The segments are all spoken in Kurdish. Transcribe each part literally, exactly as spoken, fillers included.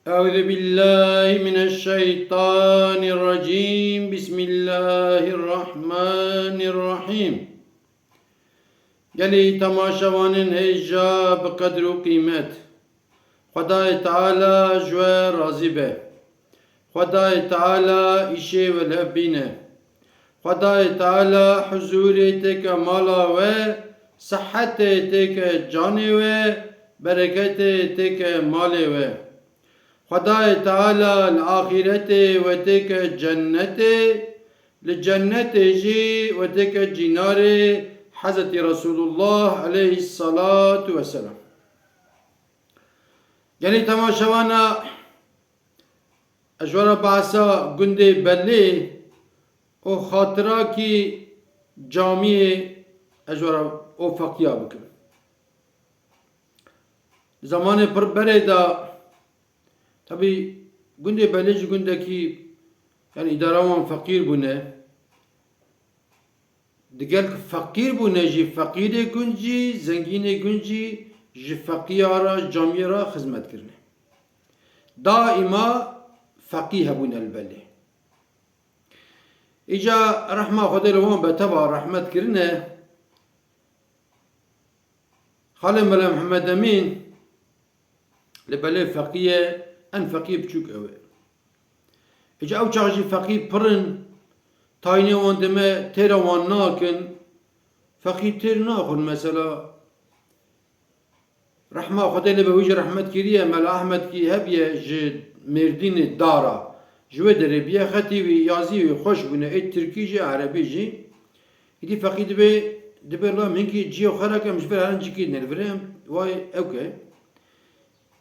أعوذ بالله من الشيطان الرجيم. بسم الله الرحمن الرحيم. Gelî temaşevanên hêja bi qedr û qîmet. Xwedayê Teala ji we razî be. Xwedayê Teala îşê we li hev bîne. Xwedayê Teala huzûrê têke mala we, sihetê têke canê we, bereketê têke malê we. Xwedayê Teala li axîretê we têke cennetê, li cennetê jî we têke cînarê Hezretî Resulullah aleyhissalatu vesselam. Gelî temaşevana, ez ji we re behsa gundê Belê û xatirakî camiyê ez ji we re û feqiya bikim. Di zemanê pir berê de, tabî gundê Belê jî gundekî, yani îdara wan feqîr bûne. Digel ku feqîr bûne jî, feqîrê gund jî, zengînê gund jî ji feqiya re, ji camiyê re xizmet kirine. Daîma feqî hebûne li Belê. Îca rehma Xwedê li wan be, teva rehmet kirine. Xalê Mele Mihemed Emîn li Belê feqî ye, en feqî biçûk ew e. Îca ew çax jî feqî pir in, tayînê wan dime têra wan nakin, feqî têr naxwin mesela. Rehma Xwedê lê be, wî jî rehmet kiriye, Mela Ehmed kî hebiye ji Mêrdînê Dara. Ji wê derê biye, xetî wî, yazî wî xweş bûne, ê tirkî jî, erebî jî. Îdî feqî dibê, dibê la min kî ciyê xwe re ke em ji vir herin cikî ne, li vir em, vay ew ke.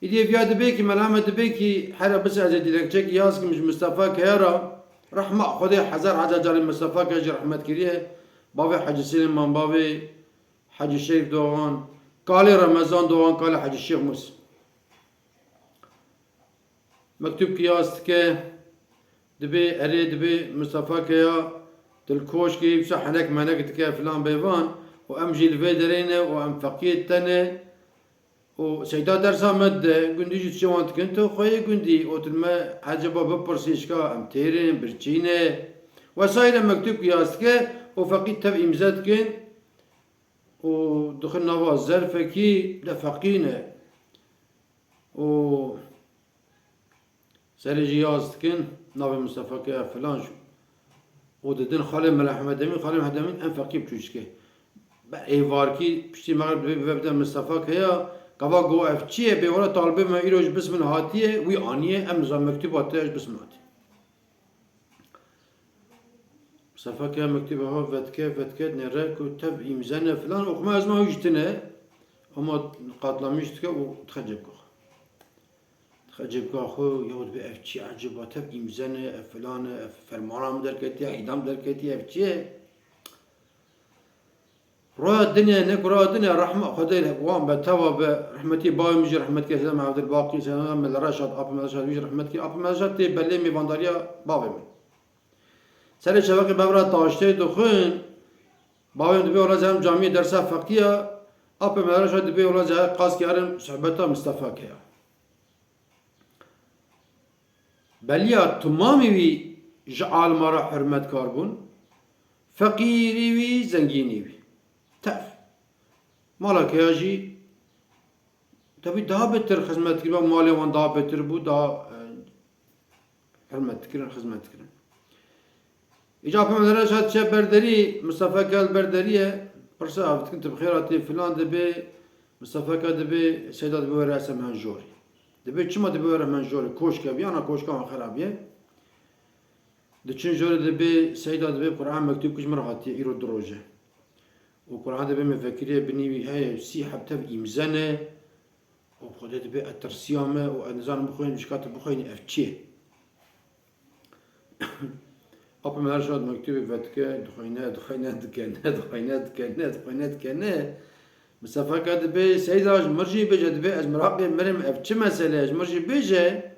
Îdî ev ya dibê kî, Mela Ehmed dibê kî, here bise ez ê dilekçekî yaz kim ji Mistefa Keya re, rehma Xwedê hezar hezar carî Mistefa Keya jî rehmet kiriye, bavê Hecî Silêman, bavê Hecî Şerîf Doğan, kalê Remezan Doğan, kalê Hecî Şêx Mus. Mektûb ki yaz dike, dibê erê, dibê Mistefa Keya dilkoş kê, wisa henek menek dike filan bêvan û em jî li vê derê ne û em feqiyê te ne û seyda dersa me dide, gundî jî çi wan dikin, tu xweyê gundî û tu me eceba bipirsî şka em têr in, birçî ne. Wesaîre mektûb ki yaz dike û feqî tev îmze dikin û dixin nava zerfekî de feqî ne. û serê jî yaz dikin, navê Mistefa Keya filan jî. Û didin xalê Mela Ehmed Emîn, xalê Mela Ehmed Emîn en feqî biçûçik e. Be êvarkî piştî mexrib dibê bive bide Mistefa Keya, gava go ev çi ye, bê were talibê me îro ji bismin hatiye, wî aniye, em nizam mektûba te ji bismin hatiye. Mistefa Keya mektûbê xwe vedike, vedike, nêre ku tev îmze ne filan, oxuma ez ma wî jî tine, ama qatlamîş dike û dixe cêbka xwe. Dixe cêbka xwe, ya dibê ev çi ecêba, tev îmze ne, ev filan e, ev fermana min derketiye, îdam derketiye, ev çi ye? Roya dinê, ne ku roya dinê, rehma Xwedê li wan be, teva be, rehmetî bavê min jî rehmet kir, Sedem Evdilbaqî, Sedem Mele Reşad, Apê Mele Reşad wî jî rehmet kir, Apê Mele Reşad tê belê mêvandariya bavê min. Serê şeveqê bevra taştê dixwin, bavê min dibê wela zem camiyê dersa feqiya, Apê Mele Reşad dibê wela zem qas kiyarin sohbeta Mistefa Keya. Beliya timamî wî ji alima re hurmetkar bûn, feqîrî wî, zengînî wî. Tev. Mala Keya jî tevî daha betir xizmet dikir, malê wan daha betir bû, daha, e, hurmet dikirin, xizmet dikirin. Îca Apê Mele Reşad çe berderî, Mistefa Keya li berderî ye, pirse ev dikin, tu bi xêr hatî filan dibê, Mistefa Keya dibê, Seyda dibê were ez em hen jorê. Dibê çima dibê were em hen jorê, koşk e, biyana koşka wan xerab ye. Diçin jorê dibê, Seyda dibê Quran mektûb kir ji min re hatiye, îro du roj e. Û Quran dibê min vekiriye, binî wî heye, sî heb tev îmze ne. Û bi Xwedê dibê ez tirsiya me û ez nizanim bixwînim, ji ka tu bixwînî ev çi ye? Apê Mele Reşad mektûbê vedike, dixwîne, dixwîne, dikene, dixwîne, dikene, dixwîne, dikene. Mistefa Keya dibê, Seyda, ji mir jî bêje, dibê ez miraqê mirim, ev çi mesele ye, ji mir jî bêje.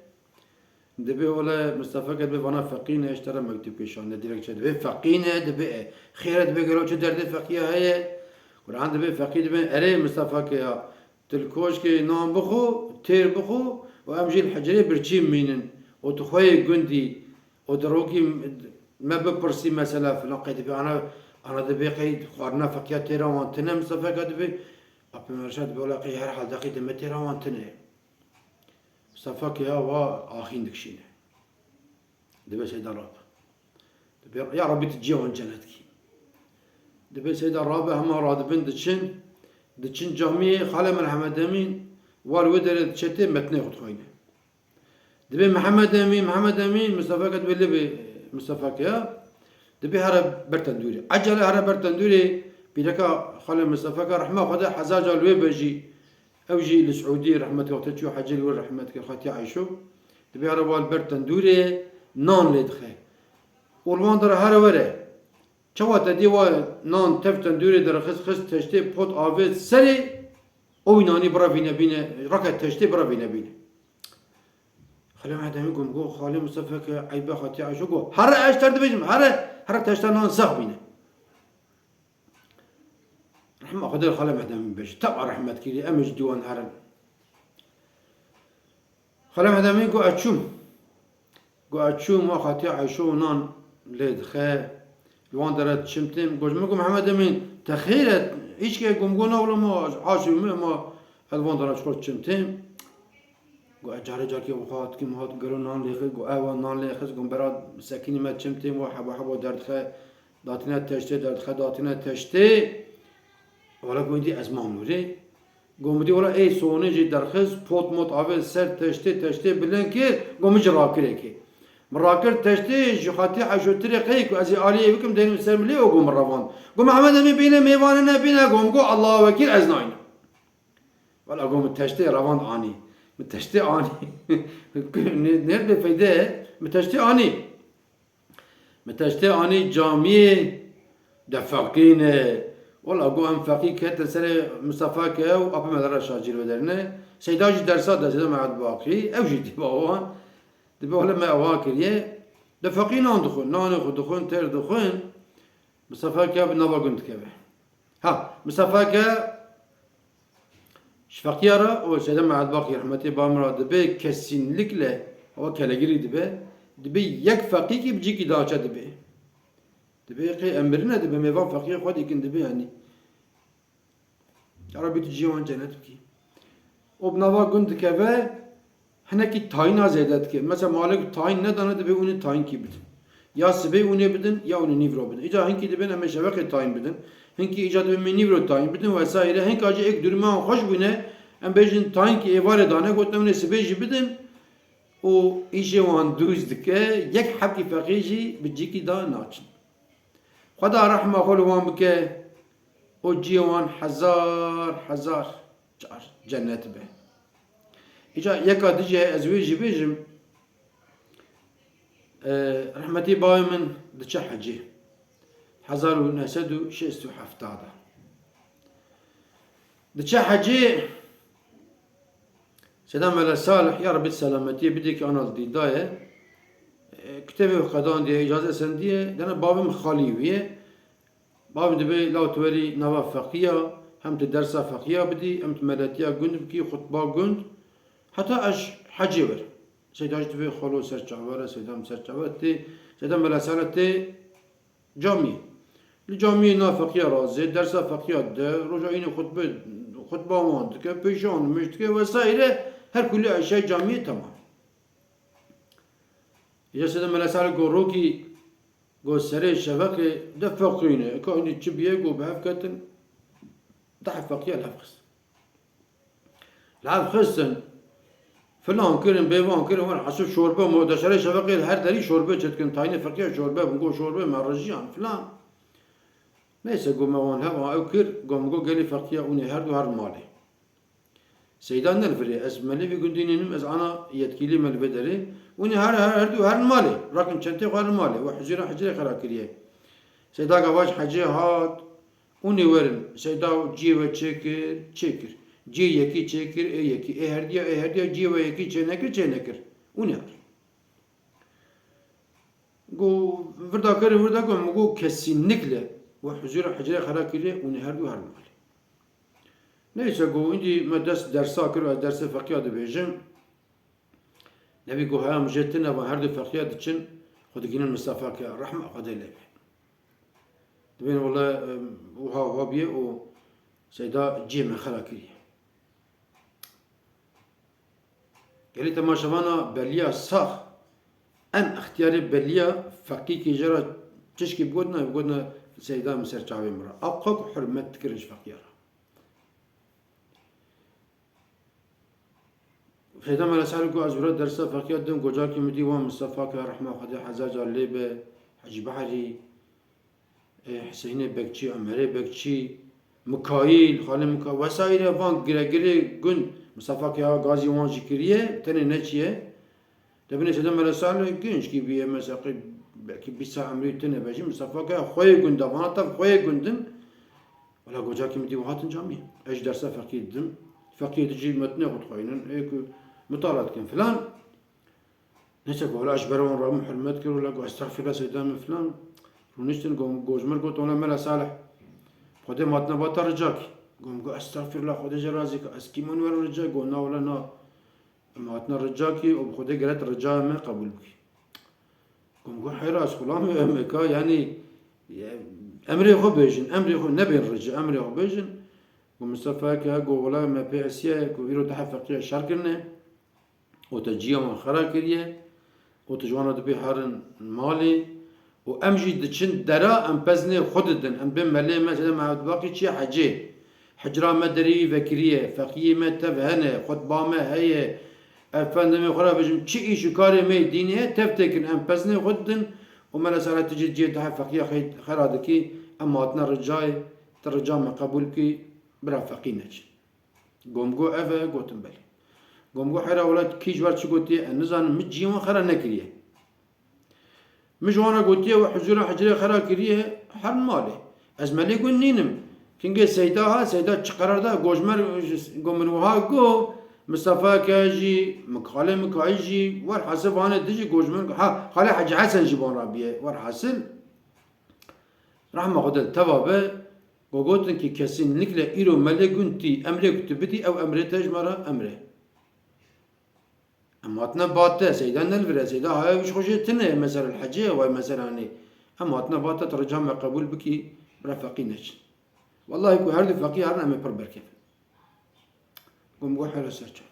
Dibê wele Mistefa Keya dibê vana feqî ne, ji te re mektûb kişande, dilekçe dibê feqî ne, dibê e. Xêre dibê gelo çi derdê feqiya heye? Quran dibê feqî dibê, erê Mistefa Keya, dilkoşkê nan bixwe, têr bixwe, û em jî li hicrê birçî mînin û tu xweyê gundî û di rokî me bipirsî mesela filan qey dibê ana, ana dibê qey xwarina feqiya têra wan tine, Mistefeka dibê, Apê Mereşa dibê wela qey her hal de qey dime têra wan tine. Mistefeka ya wa axîn dikişîne. Dibê Seyda rabe. Dibê, ya Rabbî tu cihê wan cennet kî. Dibê Seyda rabe hema radibin diçin, diçin camiyê xalê min Hemed Emîn, wa li wê derê diçe tê metnê xwe dixweyne. Dibê Mihemed Emîn, Mihemed Emîn, Mistefeke dibê lê bê Mistefeke ya. Dibê here ber tendûrê. Ecele here ber tendûrê, pîreka xalê Mistefeke rehma Xwedê hezar car li wê be jî. Ew jî li Siûdî rehmet wextê çû hecê li wir rehmet kir, Xatiya Eyşo. Dibê here wa li ber tendûrê nan lê dixe. Û li wan dere here were. Çawa te dî wa nan tev tendûrê derxist, xist teştê, pot avêt serê, û wî nanî birevîne bîne, rake teştê birevîne bîne. Xalê Mihemed Emîn got, got, xalê Mistefeke eybe Xatiya Eyşo got, here ez ter dibêjim, here, here teşta nan sex bîne. Rehma Xwedê li xalê Mihemed Emîn bêje. Teba rehmet kirî, em ê ji dîwan herin. Xalê Mihemed Emîn got, ez çûm. Got, ez çûm, wa Xatiya Eyşo û nan lê dixe. Li wan dere diçim têm. Got, min got, Mihemed Emîn, te xêr e? Îşke got, min got, na wele ma aşê me, ma ez li wan dere ji xwe diçim têm. Got, ez carê carkê wiha dikim, hat gelo nan lê xist. Got, ewa nan lê xist. Got, bera sekinî me diçim têm, wa hebo hebo derdixe. Datîne teştê derdixe, datîne teştê. Wele got, dî ez mam nûrê. Got, min dî wele ê sonê jî derxist, pot mot avê ser teştê, teştê bilind kir, got, min jî rakirê kê. Min rakir teştê, ji Xatiya Eyşo tirê qey ku ez ê aliyê bikim, deynim ser min lê, o got, min revand. Got, Mihemed Emîn bîne, mêvanê ne bîne, got, min got, Allahu Ekîr, ez naynim. Wela got, min teştê revand anî. Min teştê anî. Nê, nê bê feyde, min teştê anî. Min teştê anî camiyê de feqîne. Wela got, em feqî ketin serê Mistefeke û Apê Mereşa jî li wê derine. Seyda jî dersa de, Seyda Mehemed Baqî, ew jî dî ba wan. Dibê wele me ewa kiriye. De feqî nan dixwin, nanê xwe dixwin, têr dixwin. Mistefeke bi nava gund dikeve. Ha, Mistefeke ji feqiya re û Seyda Mehemed Baqî rehmetê ba min re dibê kesînlikle, ewa kelegirî dibe, dibê yek feqîkî bi cîkî daçe dibê. Dibê qê em mirine, dibê mêvan feqiyê xwe dikin, dibê, yanî. Ya Rabbî tu cihê wan cennet bikî. Û bi nava gund dikeve, hinekî tayîna zêde dike. Mesela malik tayîn nedane, dibê hûnê tayînkî bidin. Ya sibê hûnê bidin, ya hûnê nîvro bidin. Îca hinkî dibên em ê şeveqê tayîn bidin. Hinkî îca dibên em ê nîvro tayîn bidin vesaire. Hinka jî êk duruma wan xweş bûne, em bêjin tayînkî êvarê dane, gotin em ê sibê jî bidin. Û îşê wan dûz dike, yek hebkî feqî jî bi cîkî da naçin. Xweda rehma xwe li wan bike û cihê wan hezar hezar car cennet be. Îca yeka dijî heye ez wê jî bêjim, e, rehmetî bavê min diçe hecê. Hezar û neh sed û şêst û heft de. Diçe hecê, Seyda Mele Salih, ya Rebî selametiyê bidê ki ana li dîda ye. E, kitêbê xwe qedandiye, îcaze sendiye, dene bavê min xalî wî ye. Bavê min dibê law tu werî nava feqiya, hem tu dersa feqiya bidî, hem tu meletiya gund bikî, xutba gund. Heta ez hecê werim. Seyda jî dibê xalo ser çaver e, Seyda min ser çaver tê, Seyda Mele Salih tê camiyê. Li camiyê na feqiya razê, dersa feqiya de, roja înê xutbe, xutba wan dike, pêşan nimêj dike vesaire, her kulî eşyayê camiyê temam. Îca Seyda Mele Salih got rokî, got serê şeveqê de feqîne. Ka hûnî çi bîye, got bi hev ketin, deh feqiya li hev xist. Li hev xistin, filan kirin, bêvan kirin, wer hesû şorbe mo, de serê şeveqê her derî şorbe çêdikin, tayînê feqiya şorbe bin, got şorbe me rijiyan filan. Neyse, got me wan hev ew kir, got min got gelî feqiya hûnê her du herin malê. Seyda ne li vir e, ez melê vî gundî nînim, ez ana yetkîlî me li vê derê. Hûnê her, her, her du herin malê. Rakin çentê xwe herin malê. We huzûra hicrê xera kiriye. Seyda gava ji hecê hat, hûnê werin. Seyda ciyê we çêkir, çêkir. Ciyê yekî çêkir, ê yekî. Ê herdiya, ê herdiya ciyê we yekî çênekir, çênekir. Hûnê herin. Got, virda kir, virda kir, min got, kesinlikle we huzûra hicrê xera kiriye, hûnê her du herin malê. Neyse, got, îndî me dest dersa kir, ez dersê feqiya dibêjim. Nebî ku heya mijê tune, van her du feqîya diçin, xwe digihînin Mistefa Keya, rehma Xwedê lê be. Dibên wele, em, wiha wiha bûye û Seyda cihê me xera kiriye. Gelî temaşevana beliya sax, en extiyarê beliya feqîkê jê re tişkî bigotina, bigotina Seyda min ser çavê min re. Ew qek hurmet dikirin ji feqîya re. Seyda Mela Salih got, ez wira dersa feqîya dim, gocakê min dî wan Mistefa Keya, rehma Xwedê hezar car lê be, Hecî Behrî, e, Hüseyinê Bekçî, Emerê Bekçî, Mikaîl, Xalê Mikaîl, wesaîre van giregirê gund, Mistefa Keya gazî wan jî kiriye, tenê neçiye. Dibîne Seyda Mela Salih gençkî bûye, mesela qey belkî bîst sal emrê tune be jî, Mistefa Keya xweyê gund e, vana tev xweyê gund in. Wela gocakê min dî wan hatin camiyê. Ez jî dersa feqîyê didim. Feqîyê di jî metnê xwe dixweynin. Ê ku mitala dikin filan. Neyse ku wela ji ber wan rabûm hurmet kir, wela got, "Estexfirullah Seyda min" filan. Rûniştin, got, got ji min got, "Wela Mela Salih, Xwedê matine ba te ricakî." Got, got, "Estexfirullah, Xwedê jê razî ke, ez kî min were rica?" Got, "Na wela na. Em hatine ricakî û bi Xwedê gere tu ricaya me qebûl bikî." Got, got, "Heyra ez xulamê em ka, yanî, e, emrê xwe bêjin, emrê xwe nebên rica, emrê xwe bêjin." Got, "Mistefa Keya, got, wela me pê hesiye ku îro deh feqîya şer kirine." Û te ciyê wan xera kiriye û tu ji wan re dibê herin malê û em jî diçin dera, em pezinê xwe didin, em dibên melê me, Seyda Mehmet Baqî çiye hecê. Hicra me derê wî vekiriye, feqiyê me tev hene, xutba me heye, efendimê xwe re bêjim, çi îş û karê me yê dînî heye, tev têkin, em pezinê xwe didin û me re sere tu jî ciyê deh feqiya xey-, xera dikî, em hatine ricayê, tu rica me qebûl bikî, bira feqî neçin. Gom got, "Ev e?" Gotim, "Belê." Gom got, "Heyra wela kî ji we re çi gotiye, ez nizanim, min ciyê wan xera nekiriye. Min ji wan re gotiye, we huzûra hicrê xera kiriye, herin malê. Ez melê gund nînim. Kingê Seyda ha, Seyda çi qerar da, got ji me re, got min wiha got, Mistefa Keya jî, Xalê Mikaîl jî, werhasil vanê di jî got ji min, ha, Xalê Hecî Hesen jî van re bûye, werhasil." Rehma Xwedê li te ve be, go gotin ki kesinlikle îro melê gund tî, emrê ku tu bidî, ew emrê te ji me re emr e. Em hatine ba te, Seyda ne li vir e, Seyda haya wî ji xwe jê tune ye, mesela li hecê ye, way mesela nê. Em hatine ba te, tu rica me qebûl bikî, bira feqî neçin. Wellahî ku her du feqî herin em ê pir berkevin. Gom got, "Here ser çava."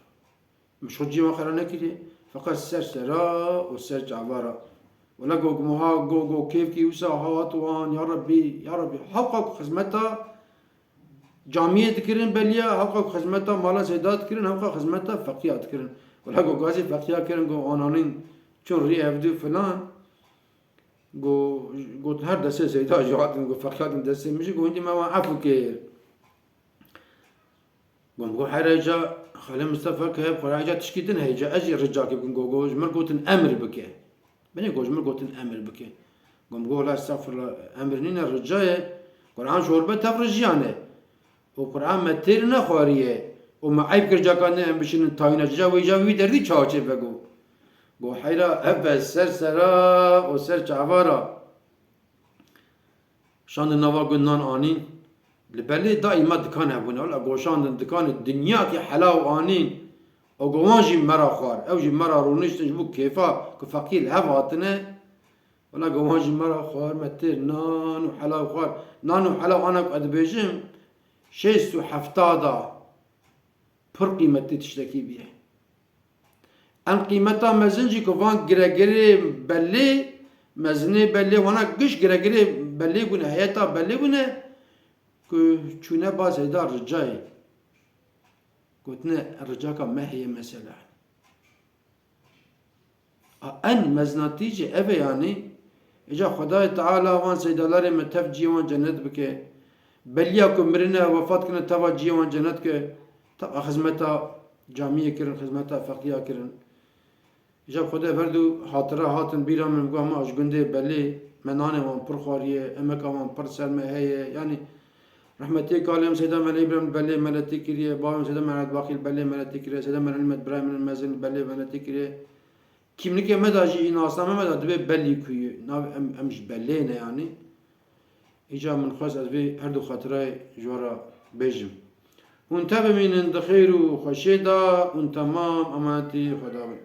Min ji xwe ciyê wan xera nekiriye. Feqet ser sera û ser çava re. Wela go, go, ha, go, go, kêfkî wisa hat wan, ya Rebbî, ya Rebbî. Hewqa ku xizmeta camiyê dikirin beliya, hewqa ku xizmeta mala Seyda dikirin, hewqa xizmeta feqiya dikirin. Wela go gazî feqiya kirin, go ananîn çûn rî hevdû filan. Go, got her destê Seyda jî hatin, go feqiya hatin destê min jî, go hindî me wan efû kir. Gom go, "Here ca Xalê Mistefa ke hep xwe ca tişkî din heye, ca ez jî ricakê bikim." Go, go ji mir gotin emir bike. Binê go ji mir gotin emir bike. Gom go, "La estexfirullah, emir nîne, rica ye. Quran ji hor be tev rijiyane. Û Quran me têr nexwariye. Û me eyb kir caka ne em bişînin tayîna, ca wê ca wî derdî çawa çê vego." Go, "Heyra ev be ser sera û ser çava ra." Şandin nava gund nan anîn. Li belê daîma dikan hebûne. Wela go şandin dikanê dinyakê helaw anîn. Û go wan jî me ra xwar. Ew jî me ra rûniştin ji bo kêfa ku feqî li hev hatine. Wela go wan jî me ra xwar, me têr nan û helaw xwar. Nan û helaw ana ku ez dibêjim, şêst û hefta da. Pir qîmetli tiştekî bûye. Em qîmeta mezin jî ku van giregirê belê, mezinê belê, wana giş giregirê belê bûne, heyeta belê bûne ku çûne ba Seyda ricayê. Gotine ricaka me heye mesela. A, en meznatî jî ev e, yanî, îca Xwedayê Teala wan seydalarê me tev ciyê wan cennet bike. Beliya ku mirine, wefat kirine, teva ciyê wan cennet ke. Teva xizmeta camiyê kirin, xizmeta feqiya kirin. Îca Xwedê ev her du hatira hatin bîra min, got, "Ma ji gundê belê, me nanê wan pir xwariye, emeka wan pir ser me heye." Yanî, Rehmetê kalê em Seyda Mele Îbrahîm Belê meletî kiriye, bavê em Seyda Mehmet Baqî Belê meletî kiriye, Seyda Mele Îbrahîm Mezin Belê meletî kiriye. Kîmlikê me de jî, nasname me de dibê Belî kuyû. Nav em, em ji Belê ne yanî. Îca min xwest ez vê her du xatirayê ji we re bêjim. Hûn tevimînin di xêr û xweşiyê de, hûn temam emanetî Xweda bin.